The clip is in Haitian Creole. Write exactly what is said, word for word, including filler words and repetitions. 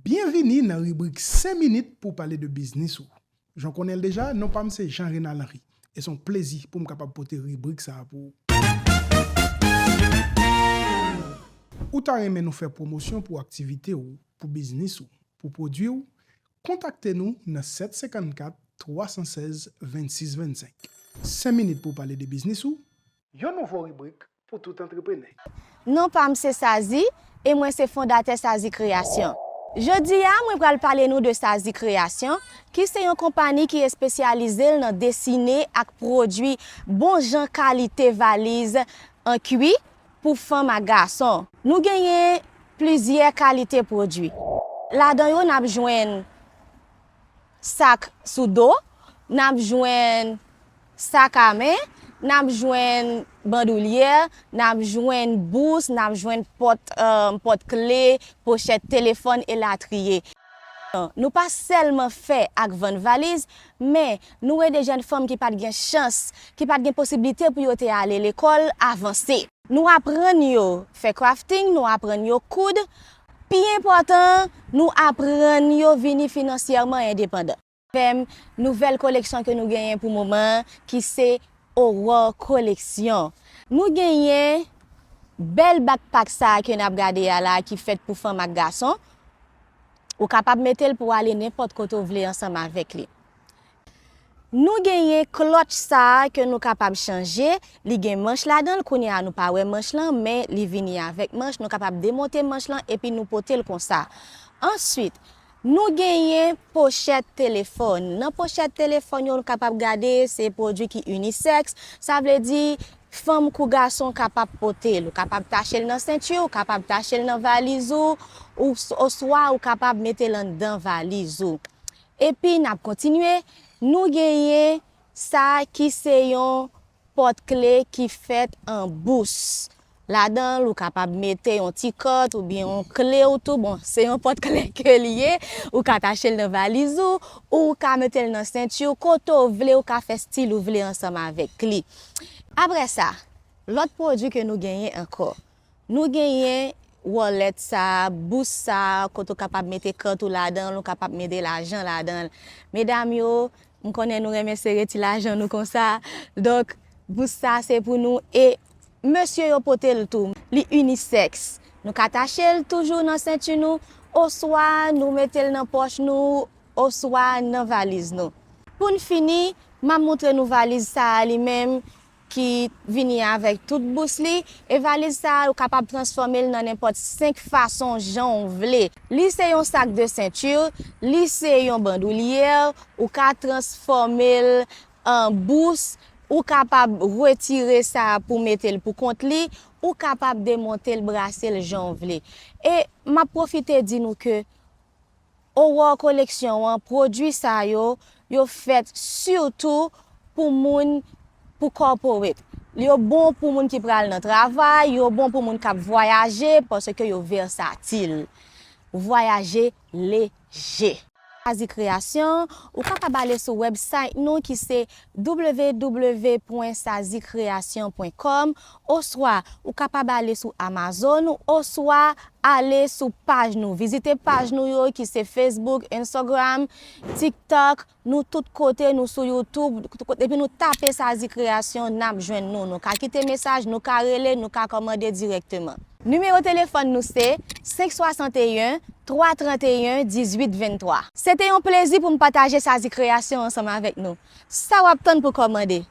Byenvini nan ribrik senk minit pou pale de biznis ou. Jan w konnen l deja, non pa m se Jean Renald Henry, e se yon plezi pou m kapab pote ribrik sa a pou ou. Ou ta renmen nou fè pwomosyon pou aktivite w, pou biznis ou, pou pwodui w? Kontakte nou nan sèt senkannkat twa san sèz vennsis vennsenk. Senk minit pou pale de biznis ou, yon nouvo ribrik pou tout antreprenè. Non pa m se Sazi, e mwen se fondatè Sazi Kreyasyon. Jodi a, mwen pral pale nou de Sazi Kreyasyon, ki se yon konpani ki espesyalize l nan desine ak pwodui bon jan kalite valiz an kwi pou fanm ak gason. Nou genyen plizyè kalite pwodui. Ladan yo, n ap jwenn sak sou do, n ap jwenn sak a men, n ap jwenn bandoulyè, n ap jwenn bous, n ap jwenn pòt, eh, pòt kle, pochèt telefòn, elatriye. Nou pa sèlman fè ak vann valiz, men nou ede jèn fanm ki pa t gen chans, ki pa t gen posiblite pou yo te ale lekòl, avanse. Nou aprann yo fè crafting, nou aprann yo koud. Pi enpòtan, nou aprann yo vini finansyèman endepandan. Avè m, nouvèl koleksyon ke nou genyen pou moman an, ki se Aurore Collection. Nou genyen bèl backpack sa a ke n ap gade a la, ki fèt pou fanm ak gason. Ou kapab mete l pou w ale nenpòt kote w vle ansanm avèk li. Nou genyen clutch sa a ke nou kapab chanje. Li gen manch ladan l. Kounye a, nou pa wè manch lan, men li vini avèk manch. Nou kapab demonte manch lan epi nou pote l konsa. Answit, nou genyen pochèt telefòn. Nan pochèt telefòn yo, nou kapab gade, se pwodui ki unisex. Sa vle di, fanm kou gason kapab pote l. Ou kapab tache l nan senti w, ou kapab tache l nan valiz ou, ou s-, oswa ou kapab mete l anndan valiz ou. Epi n ap kontinye, nou genyen sa ki se yon pòt kle ki fèt an bous. Ladan l, ou kapab mete yon ti kòd oubyen yon kle w tou. Bon, se yon pòt kle ke li ye. Ou ka tache l nan valiz ou, ou ka mete l nan senti w. Kote w vle, ou ka fè stil ou vle ansanm avèk li. Apre sa, lòt pwodui ke nou genyen ankò. Nou genyen wallet sa, bous sa, kote w kapab mete kat ou ladan l, ou kapab mete lajan ladan l. Medam yo, m konnen nou renmen sere ti lajan nou konsa. Donk, bous sa se pou nou e mesye yo pote l tou. Li unisex. Nou ka tache l toujou nan senti nou, oswa nou mete l nan pòch nou, oswa nan valiz nou. Pou n fini, m ap montre nou valiz sa a li menm ki vini avèk tout bous li. E valiz sa a, ou kapab transfòme l nan nenpòt senk fason jan w vle. Li se yon sak de senti, li se yon bandoulyè, ou ka transfòme l an bous, ou kapab retire sa a pou mete l pou kont li, ou kapab demonte l, brase l jan w vle. E m ap pwofite di nou ke Aurore Collection an, pwodui sa yo, yo fèt sitou pou moun, pou corporate. Yo bon pou moun ki pral nan travay, yo bon pou moun k ap vwayaje, paske yo vèsatil. Vwayaje leje. Sazi Kreyasyon, ou kapab ale sou website nou ki se w w w pwen sazi kreyasyon pwen kòm, oswa ou kapab ale sou Amazon, oswa ale sou paj nou. Vizite paj nou yo ki se Facebook, Instagram, TikTok, nou tout kote, nou sou YouTube, tout kote. Depi nou tape Sazi Kreyasyon, n ap jwenn nou. Nou ka kite mesaj, nou ka rele, nou ka kòmande dirèkteman. Nimewo telefòn nou se senk swasanteyen, twa tranteyen, dizuit venntwa. Se te yon plezi pou m pataje Sazi Kreyasyon ansanm avèk nou. Sa w ap tann pou kòmande?